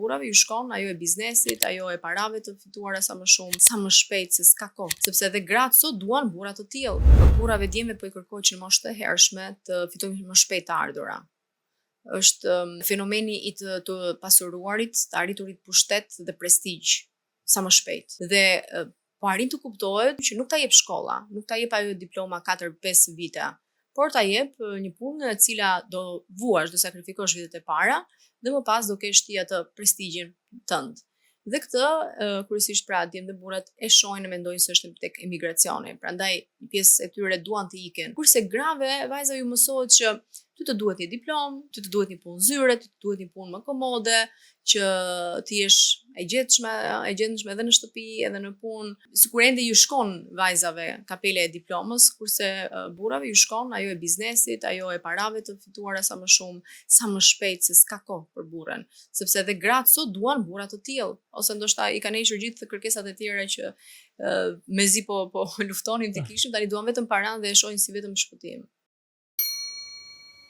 burrave ju shkon ajo e biznesit, ajo e parave të fituara sa më shumë, sa më shpejt, se s'ka kohë. Sepse edhe gratë sot duan burra të tillë. Po burrave djemve po i kërkohet që në moshë të hershme të fitojnë më shpejt të ardhura. Është fenomeni i të pasuruarit, të arriturit pushtet dhe prestigj sa më shpejt. Dhe po arrin të kuptohet që nuk ta jep shkolla, nuk ta jep ajo diploma 4-5 vite, por ta jep një punë e cila do vuash, do sakrifikosh vitet e para dhe më pas do kesh ti atë prestigjin tënd. Dhe këtë, kryesisht pra djem dhe burrat e shohin e mendojnë se është tek emigracioni. Prandaj një pjesë e tyre duan të ikin. Kurse grave, vajzave ju mësohet që ty të duhet një diplomë, ty të duhet një punë zyre, ty të duhet një punë më komode, që të jesh e gjetshme, e gjendshme edhe në shtëpi, edhe në punë. Sikur ende ju shkon vajzave kapele e diplomës, kurse burrave ju shkon ajo e biznesit, ajo e parave të fituara sa më shumë, sa më shpejt, se s'ka kohë për burrën. Sepse edhe gratë sot duan burra të tillë, ose ndoshta i kanë hequr gjithë kërkesat e tjera që mezi po luftonin të kishim, tani duan vetëm paranë dhe e shohin si vetëm shpëtim.